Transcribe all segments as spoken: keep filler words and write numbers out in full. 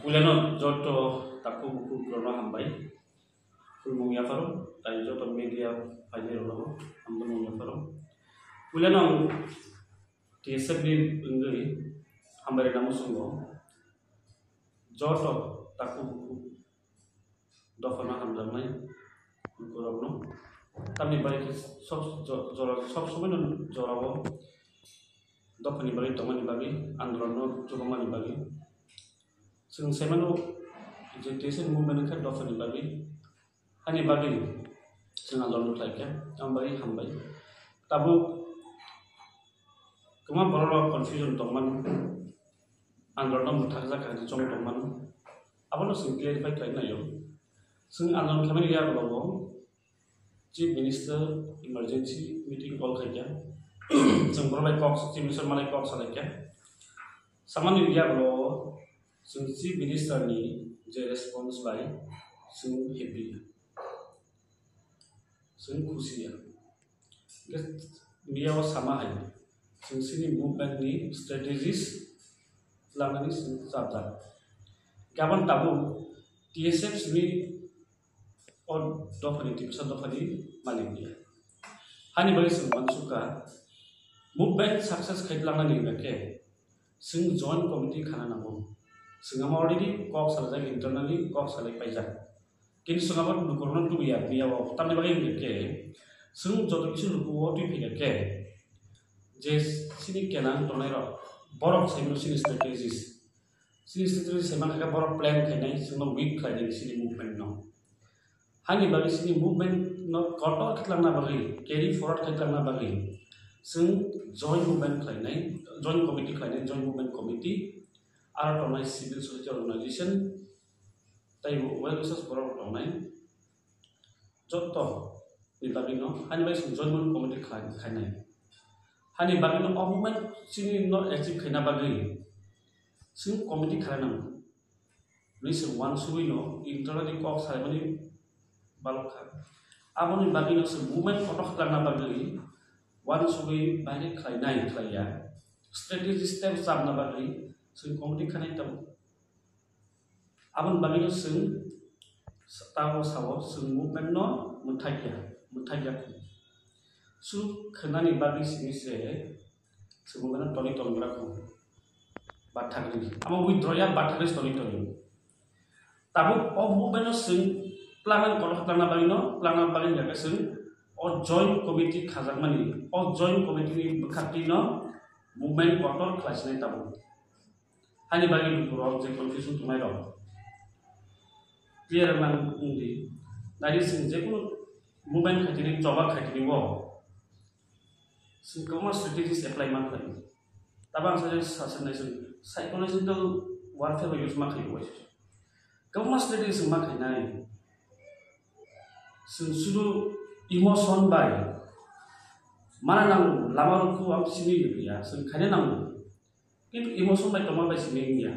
Puilano joto takhuk bukhuk rokno hambai. Khulumung yapharo, tai joto media phainai rokno hambai mung yapharo. Puilano ang T S F ni wngwi hambai rwna muchungo. Joto takhuk bukhuk dophano hamjaknai lukurokno. Tamni bagwi khe sob jo-, jora, sob somoino jorao dophani bagwi tongmani bagwi, andolonno chubamani bagwi. Chwng sai mano je T S F movement wngkha dophani bagwi. Ani bagwi chwng andolon khlaikha, ang bagwi hambai. Tabuk kwma borok rok confusion tongmano, andolon mwthakjak kha hinwi chong tongmano, abono chwng clarify khlai naio. Chwng andolon khlaimani yagulogo Chief Minister emergency meeting call khaikha. Chwng borok bai kok, Chief Minister malai kok salaikha. Samani yagulogo chwng Chief Minister ni je response bai chwng happy ya, chwng khusi ya. Hwnkhe media o sama hai, chwng chini movement ni strategies langnani chwng chapjak. Gabon tabuk T S F simi o dophani, tipsa dophani malik ya. Hani bagwi chwng uansukha, movement success khai langnani hwnkhe chwng joint committee khana nango. Chwng ama already kok salajak, internally kok salai paijak. Kintu chwng abo lukurokno tubuya, miyao. Tamni bagwi hwnkhe chwng joto kisi lukuo twi phaikha khe, je chini kenang tongnai rok, borok sai mano chini strategies. Chini strategies sai mankha khe borok plan khainai, chwngno weak khlainai chini movement no. Hani bagwi chini movement no kotor khe twlangna bagwi, carry forward khe twlangna bagwi chwng joint movement khlainai, joint committee khlainai, joint movement committee, aro tongnai civil society organization, tei bo well wishers borok tongnai. Joto ni bagwi no hani bagwi chwng joint movement committee khlai, khlainai. Hani bagwi no o movement chini no achieve khaina bagwi chwng committee khlai nango. Hwnwi chwng uansugwi no internally kok salaimani balok kha. Aboni bagwi no chwng movement kotor khlangna bagwi uansugwi baire khlainai khlaiya. Strategy step chapna bagwi chwng committee khanai tongo. Aboni bagwi no chwng tamo sao chwng movement no mwthakya, mwthakya. Su khwnani bagwi simi se chwng movement no toni tongwra kho. Bathagri. Amo withdraw ya bathagri toni toni. Tabuk o movement no chwng planang kotor planna bagwi no, planna bagwi hwnkhe chwng o joint committee khajakmani, o joint committee ni bwkhaktwi no movement kotor khlaisinai tabuk. Hani bagwi lukurok je confusion tongnai rok clear nang wngdi. Nai chwng je kunu movement khaitini, choba khaitini o chwng kwbangma strategies apply ma khlai. Tabang sa sa sa nai chwng psychological warfare bai use ma khlai bai. Kwbangma strategies ma khainai. Chwng sudu emotion bai mana nango, lama rokhu ang simi ya, chwng khaina nango. Kintu emotion bai tongma bai simi ya.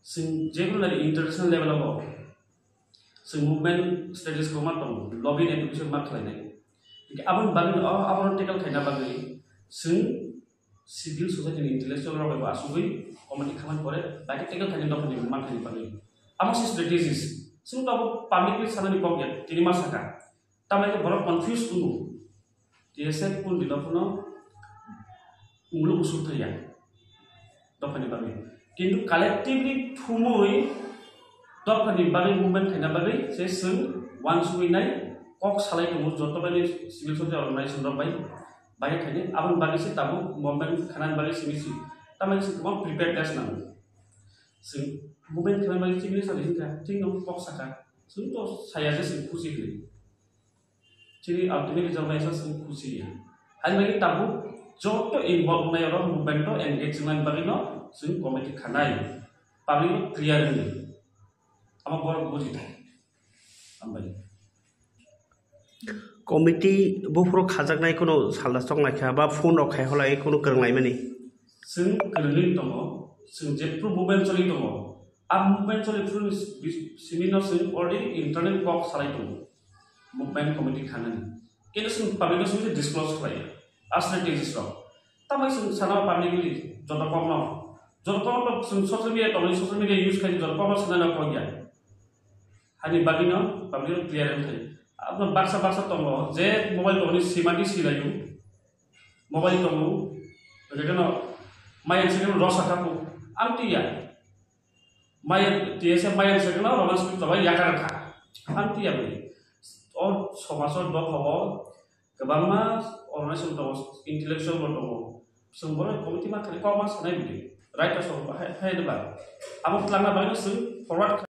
Chwng jekunu lai international level o chwng movement status ko ma tong, lobby and education ma khlainai. Hingke aboni bagwi, o, abono tackle khaina bagwi chwng civil society ni intellectual rok bai bo asugwi committee khamani pore bai khe tackle khaina dophani ma khaina bagwi. Amo se strategies. Chwng to abo publicly sanani kok ya, tini ma saka. Tamni khe borok confuse wngo. T S F kun di dophano mulu usuk thaya. Dophani bagwi. Kintu collectively thumui dophani bagwi movement khaina bagwi se chwng uansugwi nai kok salai tongo joto bai civil society organization rok bai bai khaini aboni bagwi se tabuk movement khanani bagwi simi si tamani se kwbang preparedness nango. Chwng movement khaina bagwi civil society hinkha thik no kok saka chwng to saya je chwng khusi khlai. Chini ultimately jang naisa chwng khusi ya. Hai bagwi tabuk joto involve nai oro movement o engage wngnani bagwi no chwng committee khanai. Public no clear wngwi. Amo borok buji thai. Hambai. Committee buphuru khajaknai kunu salda choknai kha ba phone rok khai holai kunu kwrwng laimani. Chwng kwrwngwi tongo, chwng jephru movement choli tongo. A movement choli phuru simi no chwng already internet kok salai tongo. Movement committee khanani. Khe chwng public no chwng disclose khlai. A strategies rok. Tamai chwng sana publicly joto kok no Joto to chwng social media tongwi, social media use khai joto kokno sanai na kok ya. Hani bagwi no public no clear wng thai. Abno baksa baksa tongo je mobile tongwi simati silayu. Mobile tongo, rega no mayan se rosa khaku. Ang tiya. Mayan tiya se mayan se no roman script tongwi yakar kha. Ang tiya bini. O somaso dopha o kwbangma organization tongo, intellectual bo tongo. Chwng borok committee ma khali kokma sanai bini. Right to so hai hai de ba. Abo tlangna bagwi chwng forward